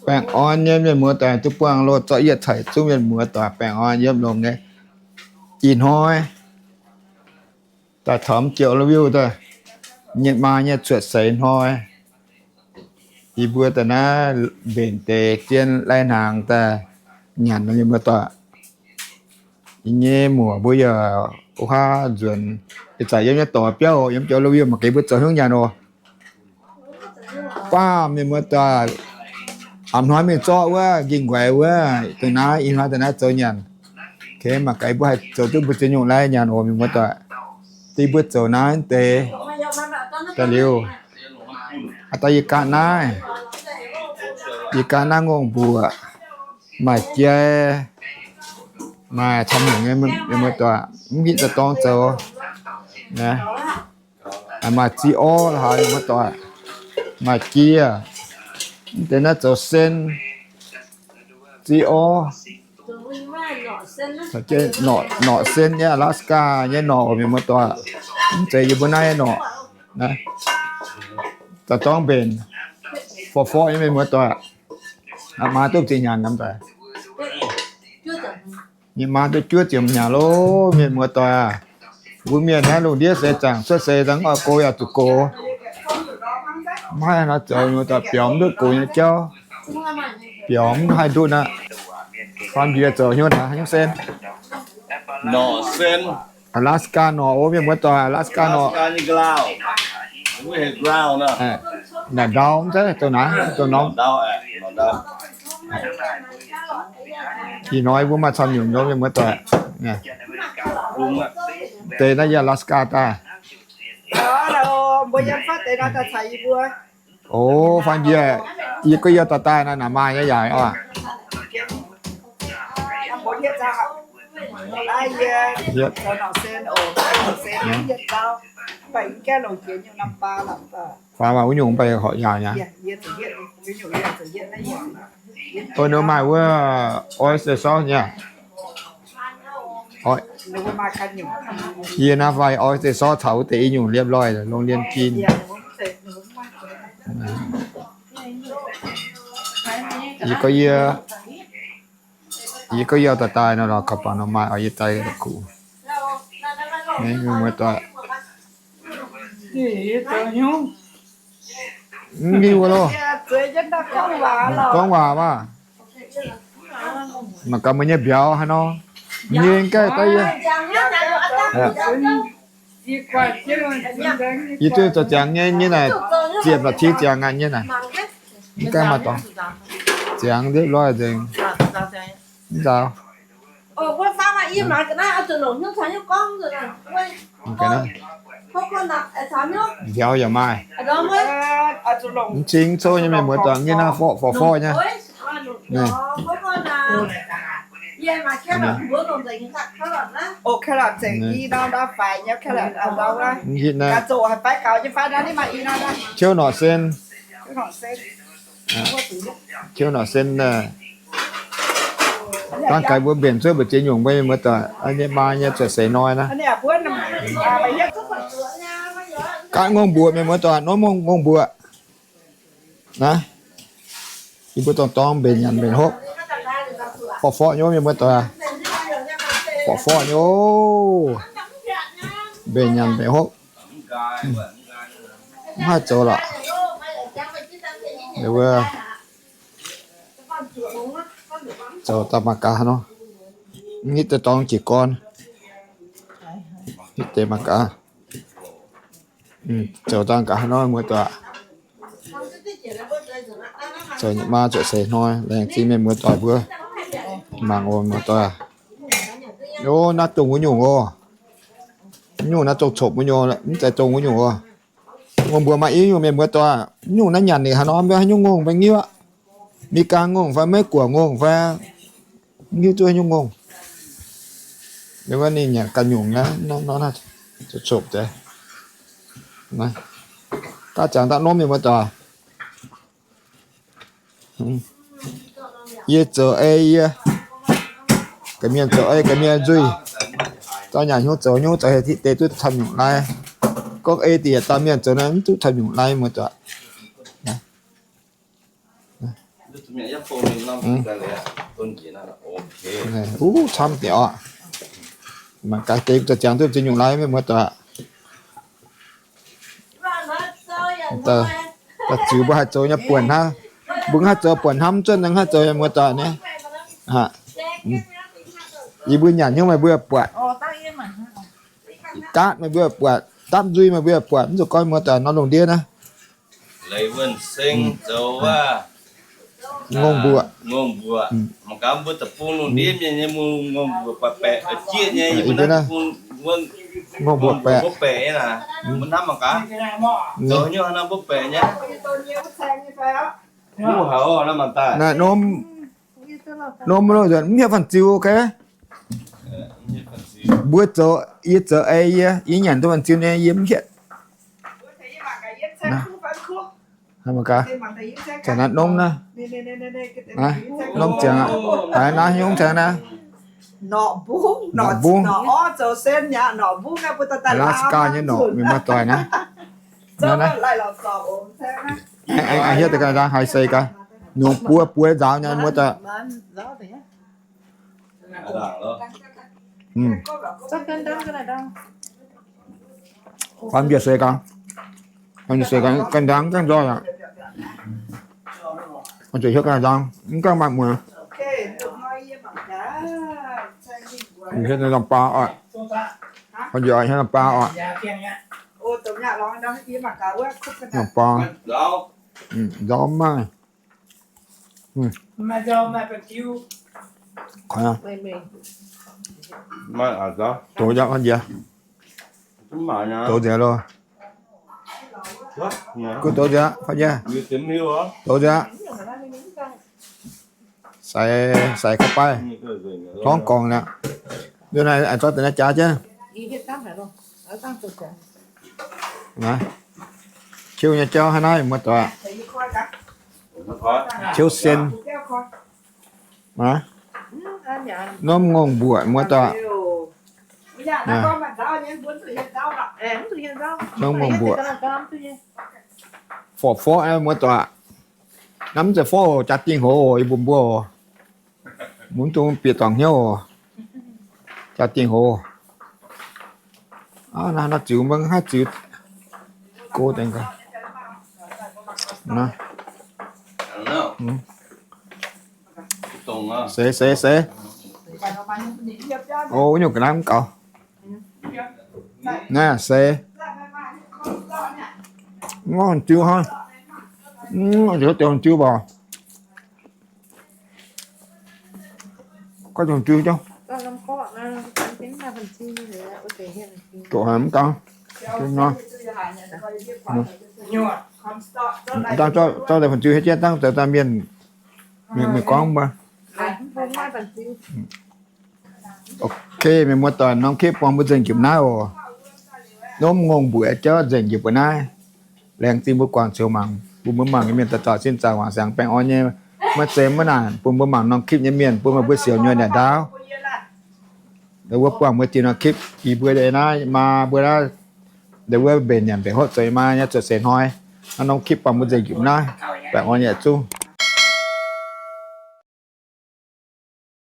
Baengh orn nyei mienh muoz doic, duqv buangh loh zorqv yietc caic zungv mienh muoz doic baengh orn yiem longx nyei. Ih hnoi daaih taux jiex lo wiuh daaih, nyei maa nyei cuotv seix hnoi. Yie mbuo daaih naaiv mbenc deix zien lai hnaangx daaih nyanc mienh muoz doic. Yie nyei muoc mbuo yaac wuov kaav nzuonx, ih zanc yiem nyei dorc biauv, yiem jiex lo wiuh mangc gaax mbuo zoux hnyouv nyanc oc. Baav mienh muoz doic, a'hnoi mingh zorqv wuov nqingh nquaix wuov, dongh naaiv ih hnoi daaih naaiv zoux nyanc. Mangc gaax mbuo haih zoux duqv mbuo ziex nyungc lai nyanc oc mienh muoz doic. Deix mbuo zoux naaiv deix daaih liuz, aa daaih yie ganh naaiv, yie ganh naaiv ngongh mbuoqc, maaih jai, maaih camv nyungc nyei mienh muoz doic, mv hitv daaih dorng zoux. Maaih ziv orv la'haaix mienh muoz doic, maaih jiex, mv deix naaiv zoux sen, ziv orv, norqc sen nyei Alaska nyei norqc mienh muoz doic, mv zeiz yie mbuo naaiv norqc. Daaih dorng mbenc, forv-forv nyei mienh muoz doic, maa duqv ziex nyanc namx daic. Nyei maa duqv juov ziepc nyanc loh mienh muoz doic aac. Mbuo mienh naaiv lungh ndiev seix zaangc cuotv seix dangh oix gox yaac zuqc gox. Maiv haaix nor zoux mienh muoz doic biaux mv duqv gox nyei jauv. Biaux mv haih nduqv aqv. Faam njiec zoux hnyouv naaiv hnyouv sen. Norqc sen. Alaska norqc oc mienh muoz doic, Alaska norqc. Naaic ndau mv zeiz dongh naaiv dongh norm. Ih hnoi mbuo maaih camv nyungc nor mienh muoz doic. Deix naaiv yie Alaska daaih. O, faam njiec, yie gorngv yie dorh daaih naaiv, naaic maaih nyei yaac oc. Faam maaih wuov nyungc mv baac horpc yaauc nyei. Ninh maaih wuov oyster sauce nyei. Yie naaiv fai oyster sauce caux wuov deix i nyungc liepv loih, longc lien gin. Yie gorngv yie, yie gorngv yie daaih daaih nor lorqc, kaux bangc nor maaih oc, yie daaih kuv. Mienh muoz doic. Mv hiuv wuov loh. Gorngv waac maah. Mangc gaax meih nyei mbiauz haaix nor. Nyei gaengh daaih yie. Yie duqv zoux ziangx nyei, nyei naaic ziepc la'qiex ziangx aqv nyei naaic. Mv gaengh maaih dorngx. Ziangx ndiev loih nzengc. Mv nzauh. Mbiauz yaac maaih. Mv cing cou nyei mienh muoz doic, nginh naaiv forv forv forv nyei. Mv hitv naaiv. Tiuv norqc sen. Tiuv norqc sen. Dangh gaax mbuo mbenc cuotv mbu'ziex nyungc mbuo mienh muoz doic, nyei maa nyei cuotv seix hnoi naaiv. Gaatv ngongh mbuoqc mienh muoz doic, norm ngongh mbuoqc. Naaiv, yie mbuo dorngx dorngx mbenc nyanc mbenc hopv. Forv forv nyei mienh muoz doic. Forv forv nyei oc. Mbenc nyanc mbenc hopv. Mv haih zoux lorqc. Zoux daaih mangc gaax nor. Mv hitv deix dorngx jiez gorn. Hitv deix mangc gaax. Zoux daaih gaax nor muoz doic. Zoux nyei maa cuotv seix hnoi laengz zingh mienh muoz doic mbuo. Mangc oc muoz doic. Ov, naaiv dongh wuov nyungc oc. Nyungc naaiv dongh copc wuov nyungc, mv zeiz dongh wuov nyungc oc. Ngongh mbuoqc maaih i nyungc mienh muoz doic, nyungc naaiv nyanc ninh haaix nor mbuo haaix nyungc ngongh mbuo ngiuv aqv. Mv gaengh ngongh fai Meiv Guoqv ngongh fai, mv hiuv duqv haaix nyungc ngongh. Ninh wuov ninh nyanc ganh nyungc naaiv, copc deix. Daav ziangx daaih norm mienh muoz doic. Yie zoux ei yie, ga'mienh zoux ei ga'mienh nzuih. Dauh nyanc hnyouv zoux hnyouv zoux hec tiqv deix duqv camv nyungc lai. Gorngv ei diex dauh mienh zoux naaiv mv duqv camv nyungc lai muoz doic. Uv, camv deix oc. Mangc gaax deix za'ziangx duqv ziex nyungc lai mienh muoz doic. Da'ziux mbuo haih zoux nyei buonc hnangv. Mbuo haih zoux buonc hnamv zuonv, haih zoux nyei muoz doic nyei. Yie mbuo nyanc hnyouv meih mbuo buatc. Gaatv meih mbuo buatc, dapv nzui meih mbuo buatc, mv zuqc goiv muoz doic nor lungh ndiev naaiv. Ngongh mbuoqc. Ngongh mbuoqc. Mangc gaax mbuo deic-bung lungh ndiev mienh nyei ngongh mbuoqc baeqc, jieqv nyei, ngongh mbuoqc baeqc. Naaiv norm, norm loh nzuonx mv hietv fanh ziux, ok. Mbuo zoux, yie zoux ei yie, yie nyanc duqv fanh ziux nyei, yie mv hietv. Mangc gaax, zanc naaiv nongv naaiv. Nongv ziangx aqv. Haiz naaiv nyungc tengx naaiv. Norqc mbungv, Alaska nyei norqc, mienh muoz doic naaiv. Naaiv, naaiv. Aengx hietv deix ga'naaiv haiz seix gaax. Nungx buo buo nzaaux nyei muoz doic. Faam njiec seix gaax. Faam njiec seix gaax, ganh ndaangc ganh nzoih aqv. Faam njiec hietv ganh ndaangc, mv gaengh maaih muonz. Hietv norm baa oc. Faam njiec hietv norm baa oc. Norm baa. Nzauv mv maaih. Dox nziac, dox nziac loh. Gu dox nziac, dox nziac. Seix, seix gauh baaih. Torngv gorngx mi'aqv. Nduov naaiv zorqv deix naaiv jaax jienv. Qiu nyei jauv hnangv naaiv muoz doic. Qiu sien. Norm ngongh mbuoqc muoz doic. Norm ngongh mbuoqc. Forv-forv muoz doic. Naaiv mv zeiz forv oc, jaa-dingh hoz oc, yie mbuo mbuo oc. Mv dungx bieqc dorngc hnyouv oc. Jaa-dingh hoz. Naaiv ziux mbuo haih ziux go deix gaax. Seix, seix, seix. O, wuov nyungc ga'naaiv mv gaux. Naaiv seix. Mv ziux hnangv. Ziux deix ziux mv baac. Goiv dongh diuv jauv. Doqc haic mv gangx. Dangh zorqv deix fun-ziu hietv jienv dangh zoux daaih mienh, mienh gorngv mbuo. Ok, mienh muoz-doic, norm คลิป buangh mbuo nzengc njiec mbuo naaiv oc. Norm ngongh mbuoqc jauv nzengc njiec mbuo naaiv. Laengz zingh mbuo guangc ziouc mangc, bun mbuo mangc nyei mienh daaih zaux sin zaangc wangc siangx baengh orn nyei. Maiv zeiz maiv naanc, bun mbuo mangc norm คลิป nyei mienh, bun meih mbuo siouc nyuonh nyanc ndaauv. Ndau wuov buangh mbuo deix norm คลิป bun mbuo naaiv maa mbuo naaiv, ndau wuov mbenc nyanc mbenc hopv zoux maa nyei zuqc seix hnoi. Naaiv norm คลิป buangh mbuo nzengc njiec mbuo naaiv, baengh orn nyei zungv.